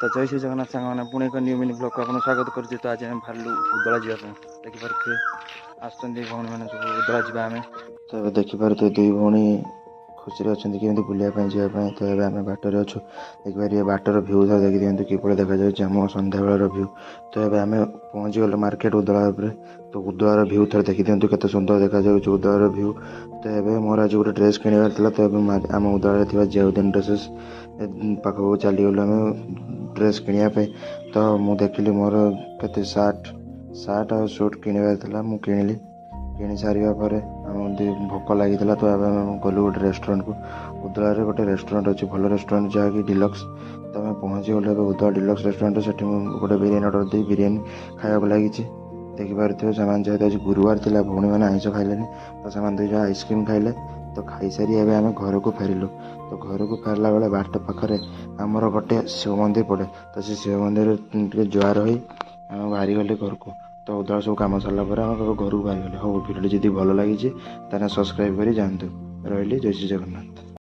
ତ ଜୟ ଶ୍ରୀ ଜଗନ୍ନାଥ ସାଙ୍ଗମାନେ, ପୁଣି ଏକ ନ୍ୟୁ ମିନି ବ୍ଲଗ୍କୁ ଆପଣଙ୍କୁ ସ୍ୱାଗତ କରୁଛି। ତ ଆଜି ଆମେ ବାହାରିଲୁ ଉଦଳା ଯିବା ପାଇଁ। ଦେଖିପାରୁଥିବେ, ଆସୁଛନ୍ତି ଭଉଣୀମାନେ ସବୁ, ଉଦଳା ଯିବା ଆମେ। ତ ଏବେ ଦେଖିପାରୁଥିବେ, ଦୁଇ ଭଉଣୀ ଖୁସିରେ ଅଛନ୍ତି କେମିତି ବୁଲିବା ପାଇଁ ଯିବା ପାଇଁ। ତ ଏବେ ଆମେ ବାଟରେ ଅଛୁ। ଦେଖିପାରିବେ, ବାଟର ଭ୍ୟୁ ଥରେ ଦେଖିଦିଅନ୍ତୁ କିଭଳି ଦେଖାଯାଉଛି ଆମ ସନ୍ଧ୍ୟାବେଳର ଭ୍ୟୁ। ତ ଏବେ ଆମେ ପହଞ୍ଚିଗଲୁ ମାର୍କେଟ ଉଦଳା ଉପରେ। ତ ଉଦଳାର ଭ୍ୟୁ ଥରେ ଦେଖିଦିଅନ୍ତୁ, କେତେ ସୁନ୍ଦର ଦେଖାଯାଉଛି ଉଦଳାର ଭ୍ୟୁ। ତ ଏବେ ମୋର ଆଜି ଗୋଟେ ଡ୍ରେସ୍ କିଣିବାର ଥିଲା। ତ ଏବେ ଆମ ଉଦଳାରେ ଥିବା ଜିଆଉଦ୍ଦିନ ଡ୍ରେସେସ୍ ପାଖକୁ ଚାଲିଗଲୁ ଆମେ ଡ୍ରେସ୍ କିଣିବା ପାଇଁ। ତ ମୁଁ ଦେଖିଲି, ମୋର କେତେ ସାର୍ଟ ଆଉ ସୁଟ୍ କିଣିବାର ଥିଲା। ମୁଁ କିଣିଲି। କିଣି ସାରିବା ପରେ ଆମକୁ ଭୋକ ଲାଗିଥିଲା। ତ ଏବେ ଆମେ ଗଲୁ ଗୋଟେ ରେଷ୍ଟୁରାଣ୍ଟକୁ। ଉଦଳାରେ ଗୋଟେ ରେଷ୍ଟୁରାଣ୍ଟ ଅଛି, ଭଲ ରେଷ୍ଟୁରାଣ୍ଟ, ଯାହାକି ଡିଲକ୍ସ। ତ ଆମେ ପହଞ୍ଚିଗଲୁ ଏବେ ଉଦଳା ଡିଲକ୍ସ ରେଷ୍ଟୁରାଣ୍ଟ। ସେଠି ମୁଁ ଗୋଟେ ବିରିୟାନୀ ଅର୍ଡ଼ର ଦେଇ ବିରିୟାନୀ ଖାଇବାକୁ ଲାଗିଛି। ଦେଖିପାରୁଥିବେ, ସେମାନେ ଯେହେତୁ ଆଜି ଗୁରୁବାର ଥିଲା, ଭଉଣୀମାନେ ଆଇଁଷ ଖାଇଲେନି, ତ ସେମାନେ ଦୁଇ ଜଣ ଆଇସ୍କ୍ରିମ୍ ଖାଇଲେ। ତ ଖାଇସାରି ଏବେ ଆମେ ଘରକୁ ଫେରିଲୁ। ତ ଘରକୁ ଫେରିଲା ବେଳେ ବାଟ ପାଖରେ ଆମର ଗୋଟେ ଶିବ ମନ୍ଦିର ପଡ଼େ। ତ ସେ ଶିବ ମନ୍ଦିରରେ ଟିକେ ଜୁହାର ହୋଇ ଆମେ ବାହାରିଗଲେ ଘରକୁ। ତ ଉଦଳା ସବୁ କାମ ସରିଲା ପରେ ଆମେ ଘରକୁ ବାହାରିଗଲେ। ହଉ, ଭିଡ଼ିଓଟି ଯଦି ଭଲ ଲାଗିଛି ତାହେଲେ ସବସ୍କ୍ରାଇବ୍ କରି ଯାଆନ୍ତୁ। ରହିଲି, ଜୟ ଶ୍ରୀ ଜଗନ୍ନାଥ।